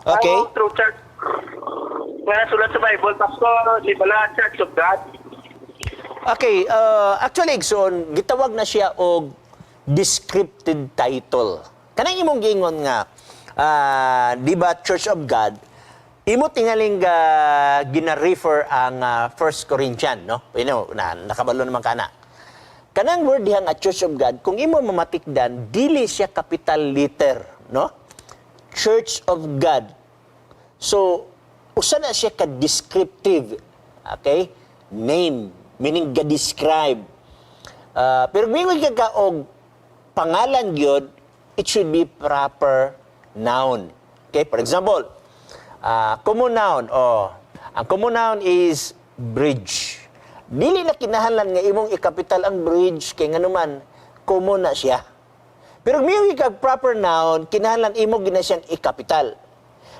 Okay. Ang true church nga nasulat sa Bible, Pastor, di ba na Church of God? Okay, actually, igsoon, gitawag na siya og descriptive title. Kanang imong giingon nga, di ba Church of God, imo tingaling gina-refer ang First Corinthian, no? Na, nakabalo naman kana. Kanang word diha nga Church of God, kung imo mamatikdan, dili siya capital letter, no? Church of God. So, usa na siya ka-descriptive. Okay? Name, meaning ga-describe. Pero mingon ka og pangalan gyud, it should be proper noun. Okay? For example, common noun. Oh, ang common noun is bridge. Dili na kinahanglan nga imong ikapital ang bridge kay nganuman common na siya. Pero kung kag proper noun, kinahanglan imo gina siyang ikapital.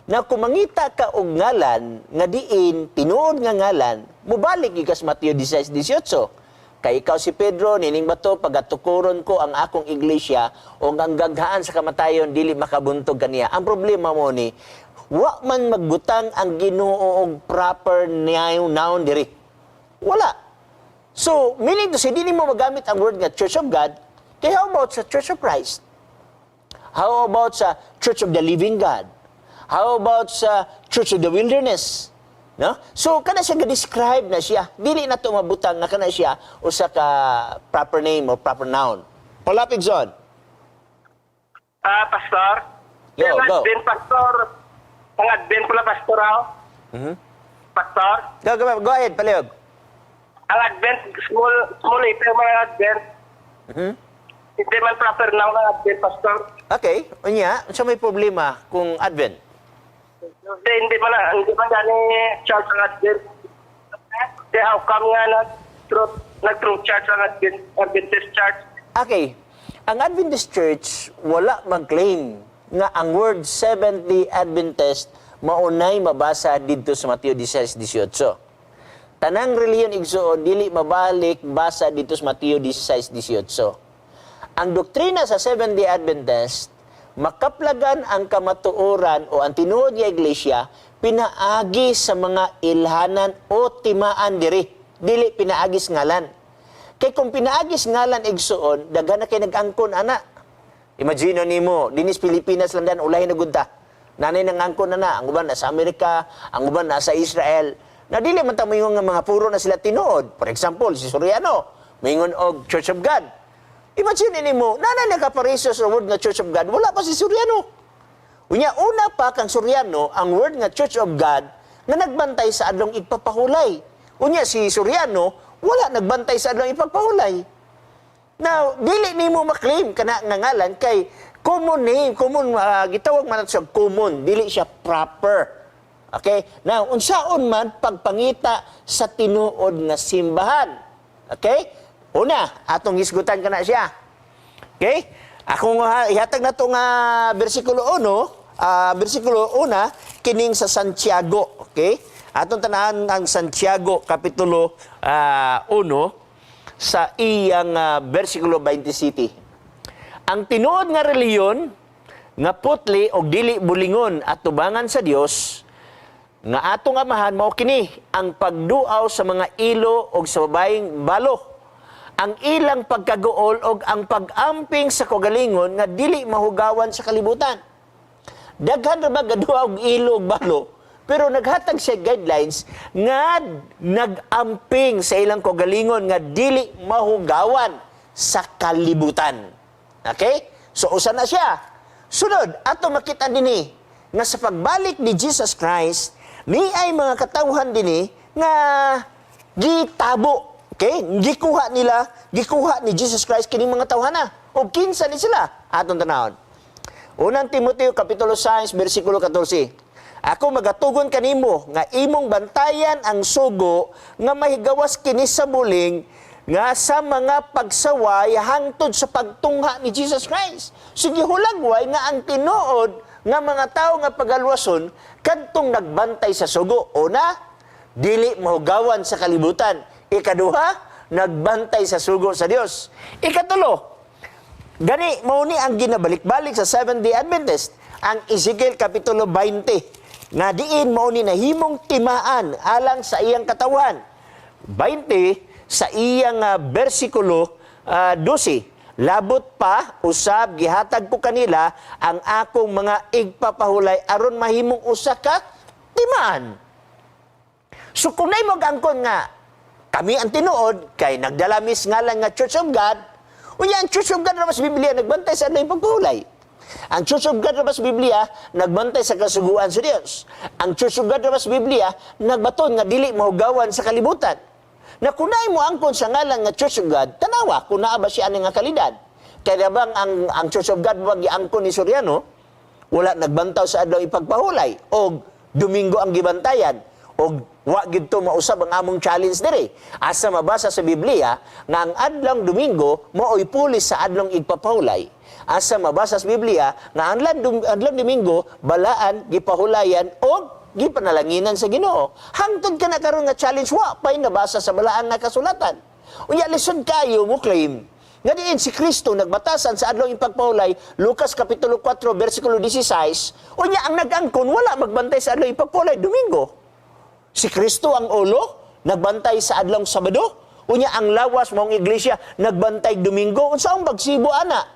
Na kung mangita ka og ngalan nga diin tinuod nga ngalan, mubalik gyud ka sa Mateo 16:18. Kay ikaw si Pedro, nining bato pagatukuron ko ang akong iglesia o ang gaghaan sa kamatayon dili makabuntog kaniya. Ang problema mo ni wa man magbutang ang Ginoo og proper noun diri. Wala. So, meaning to say, dili mo magamit ang word nga Church of God, kaya how about sa Church of Christ? How about sa Church of the Living God? How about sa Church of the Wilderness? No? So kana siya ga-describe na siya. Dili na to mabutang nga kana siya usa ka proper name or proper noun. Palapig zone. Ah, Pastor? Go, Ang go. Advent, Pastor. Ang Advent pala, Pastor, ah. Pastor? Go, go, go ahead, palihog. Ang Advent, small, small letter mga Advent. Hindi man proper noun ang Advent, Pastor. Okay, unya, unsa may problema kung Advent? Hindi, hindi man gani church ang Advent. Di how come nga nag true church ang Advent, Adventist Church? Okay. Ang Adventist Church wala mag-claim nga ang word Seventh-day Adventist maunay mabasa didto sa Mateo 16:18. Tanang relihiyon, igsuon, dili mabalik basa didto sa Mateo 16:18. Ang doktrina sa Seventh-day Adventist, makaplagan ang kamatuoran o ang tinuod nga iglesia pinaagi sa mga ilhanan o timaan diri, dili pinaagi sa ngalan. Kay kung pinaagi sa ngalan, igsuon, daghan na kay nag-angkon ana. Imagine nimo, dinis Pilipinas lang dan ulahin na gud ta. Nanay nang angkon na na, ang uban nasa Amerika, ang uban nasa Israel. Na dili man ta moingon nga mga puro na sila tinuod. For example, si Soriano, moingon og Church of God. Imagine nimo, nanay nakapareso sa word nga Church of God, wala pa si Soriano. Unya, una pa kang Soriano, ang word nga Church of God nga nagbantay sa Adlong Igpapahulay. Unya si Soriano, wala nagbantay sa Adlong Igpapahulay. Now, dili nimo maklaim kana nga ngalan kay common name, common, gitawag man nato siya common, dili siya proper. Okay? Now, unsaon man pagpangita sa tinuod nga simbahan? Okay? Una, atong hisgutan kana siya. Okay? Ako nga ihatag na to nga bersikulo 1, bersikulo 1 kining sa Santiago, okay? Atong tanahan ang Santiago kapitulo 1 sa iyang bersikulo 27. Ang tinuod nga relihiyon nga putli og dili bulingon at tubangan sa Dios nga atong Amahan mao kini ang pagduaw sa mga ilo og sa babaeng balo, ang ilang pagkaguol og ang pag-amping sa kaugalingon nga dili mahugawan sa kalibutan. Daghan ra ba gaduha og ilo og balo, pero naghatag siya guidelines nga nag-amping sa ilang kaugalingon nga dili mahugawan sa kalibutan. Okay? So usa na siya. Sunod, ato makita dinhi nga sa pagbalik ni Jesus Christ, ni ay mga katawhan dinhi nga gitabo. Okay? Gikuha nila, gikuha ni Jesus Christ kining mga tawhana. O kinsa ni sila? Atong tanawon. Unang Timoteo kapitulo 6 bersikulo 14. Ako magatugon kanimo nga imong bantayan ang sugo nga mahigawas kini sa buling nga sa mga pagsaway hangtod sa pagtungha ni Jesus Christ. Sige, hulagway nga ang tinuod nga mga tao nga pagalwason kadtong nagbantay sa sugo. Una, dili mahugawan sa kalibutan. Ikaduha, nagbantay sa sugo sa Dios. Ikatulo, gani mao ni ang ginabalik-balik sa Seventh-day Adventist. Ang Ezekiel Kapitulo 20 nga diin mao ni nahimong timaan alang sa iyang katawan. 20 sa iyang bersikulo 12. "Labot pa usab gihatag ko kanila ang akong mga igpapahulay aron mahimong usa ka timaan." So kung naay mag-angkon nga kami ang tinuod kay nagdala mis ngalan nga Church of God, unya ang Church of God ra sa Biblia nagbantay sa adlaw pagpahulay. Ang Church of God ra sa Biblia nagbantay sa kasuguan sa Dios. Ang Church of God ra sa Biblia nagbaton nga dili mahugawan sa kalibutan. Na kung naay mo angkon sa ngalan nga Church of God, tanawa kung naa ba siya ani nga kalidad. Kaya bang ang Church of God ba giangkon ni Soriano, wala nagbantaw sa adlaw ipagpahulay og Domingo ang gibantayan og wa gid to mausab ang among challenge diri? Asa mabasa sa Biblia nga ang adlong Domingo mao'y pulis sa adlong igpapahulay? Asa mabasa sa Biblia nga ang adlong Domingo balaan, gipahulayan og gipanalanginan sa Ginoo? Hangtod kana karon nga challenge, wa pay nabasa sa balaan nga kasulatan. Unya lisod kayo mo claim nga diin si Kristo nagbatasan sa adlaw ipagpahulay, Lucas Kapitulo 4 bersikulo 16, unya ang nag-angkon wala magbantay sa adlaw ipagpahulay, Domingo. Si Kristo ang ulo, nagbantay sa adlong Sabado, unya ang lawas maong iglesia nagbantay Domingo. Unsa ang bagsibo ana?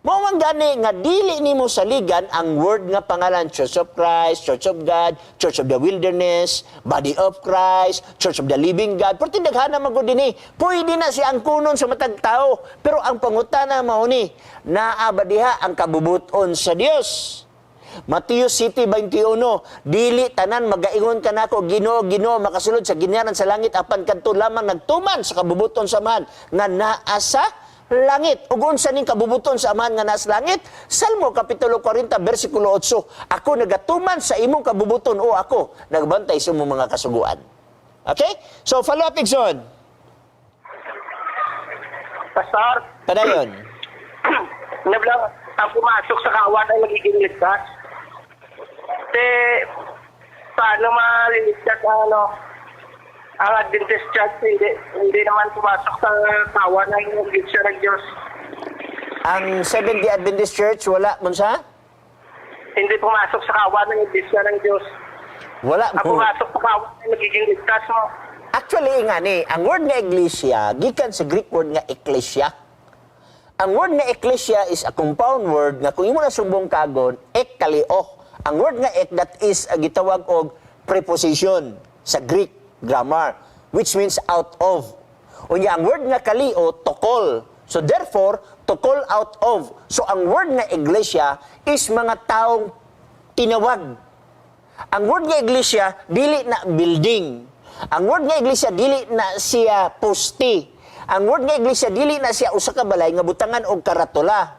Mao man gani nga dili nimo saligan ang word nga pangalan Church of Christ, Church of God, Church of the Wilderness, Body of Christ, Church of the Living God. Pero daghana man gud dinhi. Pwede na siya angkunon sa matag tao, pero ang pangutana mao ni, naa ba diha ang kabubuton sa Dios? Mateo 7:21, "Dili tanan magaingon kanako, 'Ginoo, Ginoo,' makasulod sa ginhanan sa langit, apan kadto lamang nagtuman sa kabubuton sa Amahan nga naa sa langit." Ug unsa ning kabubuton sa Amahan nga naa sa langit? Salmo Kapitulo 40 bersikulo 8, "Ako nagatuman sa imong kabubuton o ako nagbantay sa imong mga kasuguan." Okay? So follow up, Igsoon. Pastor, Padayon. Nablang, ang pumasok sa kawan ay magiging ligtas. Te, paano maliligtas ang ano, ang Adventist Church, hindi naman pumasok sa kawan ng Iglesia ng Diyos? Ang Seventh-day Adventist Church wala man sa Hindi pumasok sa kawan ng Iglesia ng Diyos. Wala Ang mo. Pumasok sa kawan ay magiging ligtas mo. Actually nga ni, ang word nga iglesia gikan sa Greek word nga ekklesia. Ang word nga ekklesia is a compound word nga kung imo na sumbong kagon, ek kaleo. Ang word nga ek, that is gitawag og preposition sa Greek grammar, which means out of. Unya ang word nga kaleo, to call. So therefore, to call out of. So ang word nga iglesia is mga taong tinawag. Ang word nga iglesia dili na building. Ang word nga iglesia dili na siya poste. Ang word nga iglesia dili na siya usa ka balay nga butangan og karatula.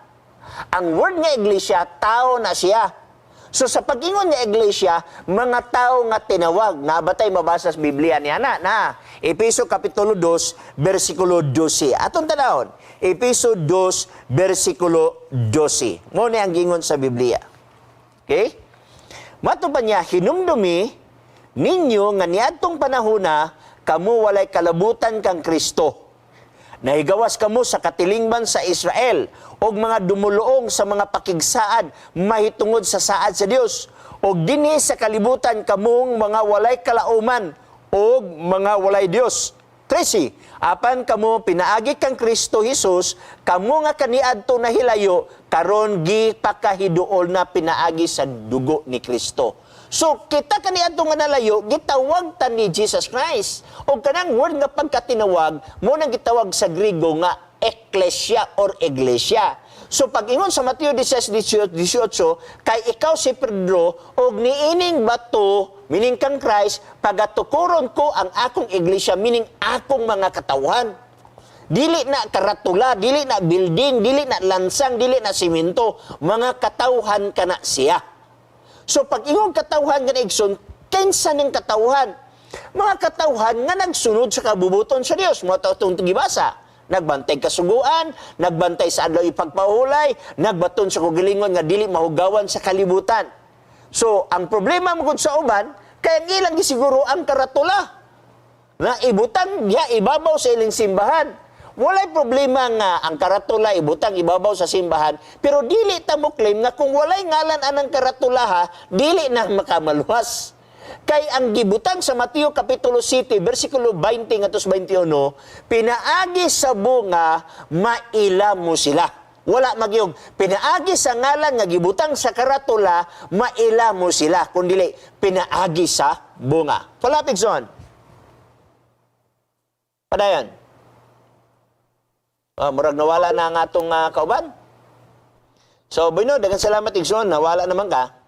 Ang word nga iglesia, tao na siya. So sa pag-ingon nga iglesia, mga tao nga tinawag, naa ba tay mabasa sa Biblia niya na na? Efeso Kapitulo 2 bersikulo 12. Atong tanawon. Efeso 2 bersikulo 12. Mao ni ang gingon sa Biblia. Okay? Mato pa niya, "Hinumdumi ninyo nga niadtong panahona kamo walay kalabutan kang Kristo. Nahigawas kamo sa katilingban sa Israel og mga dumuluong sa mga pakigsaad mahitungod sa saad sa Dios. Og dinhi sa kalibutan kamong mga walay kalauman og mga walay Dios." 13. "Apan kamo pinaagi kang Kristo Jesus, kamo nga kaniadto nahilayo, karon gipakahiduol na pinaagi sa dugo ni Kristo." So kita kaniadto nga nalayo, gitawag ta ni Jesus Christ. O kanang word nga pagkatinawag, mao nang gitawag sa Griego nga ekklesia or iglesia. So pag ingon sa Mateo 16:18, "Kay ikaw si Pedro og niining bato," meaning kang Christ, "pagatukuron ko ang akong iglesia," meaning akong mga katawhan. Dili na karatula, dili na building, dili na lansang, dili na simento, mga katawhan kana siya. So pag ingong katawhan nga igsoon, kinsa ning katawhan? Mga katawhan nga nagsunod sa kabubuton sa Dios, mao atong gibasa. Nagbantay kasuguan, nagbantay sa adlaw ipagpahulay, nagbaton sa kaugalingon nga dili mahugawan sa kalibutan. So, ang problema mo sa uban, kaya ang ilang gisiguro ang karatula na ibutang niya ibabaw sa ilang simbahan. Walay problema nga ang karatula ibutang ibabaw sa simbahan, pero dili ta mo claim nga kung walay ngalan anang karatula ha, dili na makamaluwas. Kay ang gibutang sa Mateo Kapitulo 7, versikulo 20 ngadto sa 21, pinaagi sa bunga, maila mo sila. Wala magyog. Pinaagi sa ngalan nga gibutang sa karatula, maila mo sila. Kundili, pinaagi sa bunga. Palapig son. Padayon. Ah, murag nawala na ang atong kauban. So, bueno, daghang salamat, Igsoon. Nawala naman ka.